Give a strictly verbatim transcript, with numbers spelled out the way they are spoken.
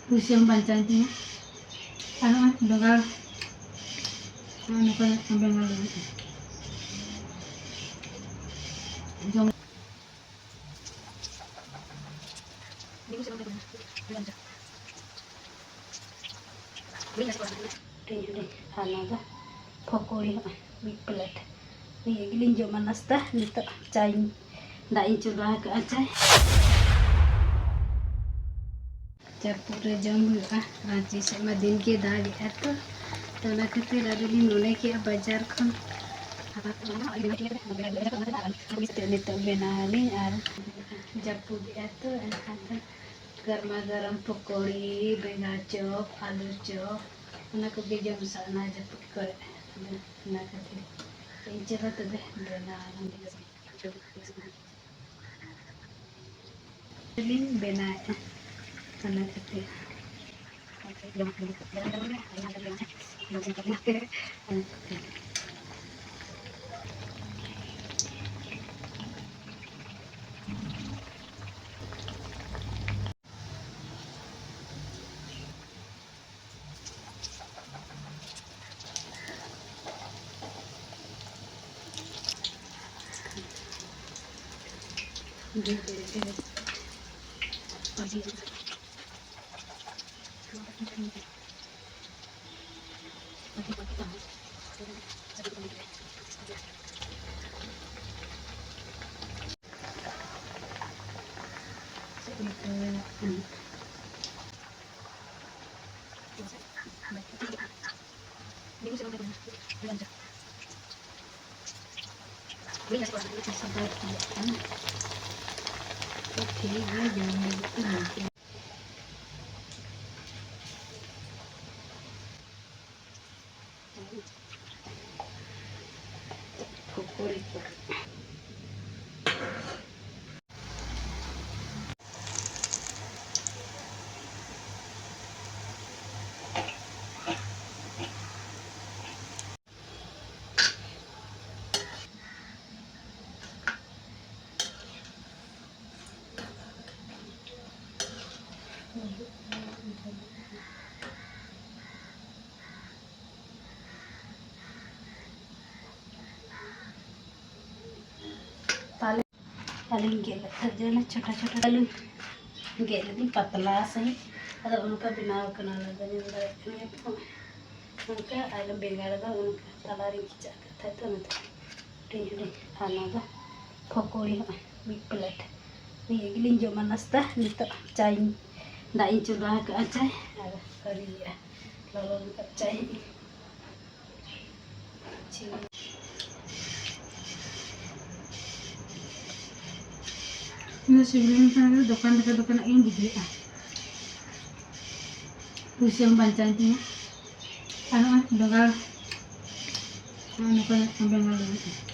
ᱯᱩᱭᱥᱟᱹ ᱦᱚᱸ ᱵᱟᱧᱪᱟᱣᱮᱱ ᱛᱤᱧᱟ᱾ ᱟᱨ ᱱᱚᱜᱼᱚᱭ ᱵᱮᱸᱜᱟᱲ, ᱱᱚᱜᱼᱚᱭ ᱱᱚᱝᱠᱟ ᱵᱮᱸᱜᱟᱲ ᱞᱟᱹᱜᱤᱫ ᱡᱚᱢ᱾ ᱦᱩᱰᱤᱧ ᱦᱩᱰᱤᱧ᱾ ᱟᱨ ᱱᱚᱣᱟ ᱫᱚ ᱯᱷᱚᱠᱚᱲᱤ, ᱦᱚᱸᱜᱼᱚᱭ ᱢᱤᱫ ᱯᱞᱮᱴ᱾ ᱱᱤᱭᱟᱹ ᱜᱮᱞᱤᱧ ᱡᱚᱢᱟ ᱱᱟᱥᱛᱟ᱾ ᱱᱤᱛᱚᱜ ᱪᱟᱧ, ᱫᱟᱜ ᱤᱧ ᱪᱚᱸᱫᱟ ᱟᱠᱟᱫᱼᱟ, ᱪᱟᱭ᱾ ᱡᱟᱹᱯᱩᱫ ᱨᱮ ᱡᱚᱢ ᱦᱩᱭᱩᱜᱼᱟ᱾ ᱨᱟᱺᱪᱤ ᱥᱮᱫ ᱢᱟ ᱫᱤᱱ ᱜᱮ ᱫᱟᱜᱮᱜᱼᱟ ᱛᱚ, ᱛᱚ ᱚᱱᱟ ᱠᱷᱟᱹᱛᱤᱨ ᱟᱹᱞᱤᱧ ᱞᱤᱧ ᱢᱚᱱᱮ ᱠᱮᱜᱼᱟ ᱵᱟᱡᱟᱨ ᱠᱷᱚᱱ ᱱᱤᱛᱚᱜ, ᱱᱤᱛᱚᱜ ᱵᱮᱱᱟᱣ ᱟᱹᱞᱤᱧ᱾ ᱟᱨ ᱡᱟᱹᱯᱩᱫᱮᱜᱼᱟ ᱛᱚ, ᱮᱱᱠᱷᱟᱱ ᱫᱚ ᱜᱚᱨᱢᱟ ᱜᱚᱨᱚᱢ ᱯᱚᱠᱚᱲᱤ, ᱵᱮᱸᱜᱟᱲ ᱪᱚᱯ, ᱟᱹᱞᱩ ᱪᱚᱯ, ᱚᱱᱟ ᱠᱚᱜᱮ ᱡᱚᱢ ᱥᱟᱱᱟ ᱡᱟᱹᱯᱩᱫ ᱠᱚᱨᱮ᱾ ᱟᱫᱚ ᱚᱱᱟ ᱠᱷᱟᱹᱛᱤᱨ ᱤᱧ ᱪᱚᱞᱚ ᱛᱚᱵᱮ ᱵᱮᱱᱟᱣ ᱟᱞᱟᱝ᱾ ᱞᱤᱧ ᱵᱮᱱᱟᱣᱮᱫᱼᱟ, ᱚᱱᱟ ᱠᱷᱟᱹᱛᱤᱨ᱾ ᱴᱷᱤᱠ ᱜᱮᱭᱟ, ᱡᱚᱢ ᱞᱟᱹᱜᱤᱫ ᱛᱮ ᱱᱚᱝᱠᱟ᱾ ᱯᱚᱠᱚᱲᱤ ᱠᱚ᱾ ᱛᱟᱦᱞᱮ ᱟᱹᱞᱤᱧ ᱜᱮᱫ ᱞᱮᱫ ᱛᱟᱦᱮᱸᱫ ᱡᱮ ᱚᱱᱟ ᱪᱷᱳᱴᱟ ᱪᱷᱳᱴᱟ ᱟᱹᱞᱤᱧ ᱜᱮᱫ ᱞᱮᱫᱤᱧ ᱯᱟᱛᱞᱟ ᱥᱟᱺᱦᱤᱡ, ᱟᱫᱚ ᱚᱱᱠᱟ ᱵᱮᱱᱟᱣ ᱠᱟᱱᱟ᱾ ᱚᱱᱟ ᱫᱚ ᱧᱮᱞ ᱫᱟᱲᱮᱭᱟᱜ ᱠᱟᱱ ᱜᱮᱭᱟ ᱯᱮ, ᱚᱱᱠᱟ᱾ ᱟᱨ ᱵᱮᱸᱜᱟᱲ ᱫᱚ ᱚᱱᱠᱟ ᱛᱟᱞᱟᱨᱤᱧ ᱠᱮᱪᱟᱜ ᱠᱟᱜ ᱛᱟᱦᱮᱸᱫ ᱛᱚ, ᱚᱱᱟᱛᱮ ᱦᱩᱰᱤᱧ ᱦᱩᱰᱤᱧ᱾ ᱟᱨ ᱱᱚᱣᱟ ᱫᱚ ᱯᱷᱚᱠᱚᱲᱤ ᱦᱚᱸ ᱢᱤᱫ ᱯᱞᱮᱴ᱾ ᱱᱤᱭᱟᱹ ᱜᱮᱞᱤᱧ ᱡᱚᱢᱟ ᱱᱟᱥᱛᱟ᱾ ᱱᱤᱛᱚᱜ ᱪᱟᱧ, ᱫᱟᱜ ᱤᱧ ᱪᱚᱸᱫᱟ ᱟᱠᱟᱫᱼᱟ, ᱪᱟᱭ ᱟᱨ ᱟᱹᱣᱨᱤᱭᱟᱜᱼᱟ, ᱞᱚᱞᱚ ᱞᱮᱠᱟ ᱪᱟᱭ᱾ ᱤᱧ ᱫᱚ ᱥᱤᱵᱤᱞᱤᱧ ᱠᱟᱱᱟ, ᱫᱚᱠᱟᱱ ᱨᱮ ᱫᱚᱠᱟᱱᱟᱜ ᱜᱤᱧ ᱵᱩᱡᱷᱟᱹᱣᱮᱫᱼᱟ᱾ ᱯᱩᱭᱥᱟᱹ ᱦᱚᱸ ᱵᱟᱧᱪᱟᱣᱮᱱ ᱛᱤᱧᱟ᱾ ᱟᱨ ᱱᱚᱜᱼᱚᱭ ᱵᱮᱸᱜᱟᱲ, ᱱᱚᱜᱼᱚᱭ ᱱᱚᱝᱠᱟ ᱵᱮᱸᱜᱟᱲ ᱞᱟᱹᱜᱤᱫ᱾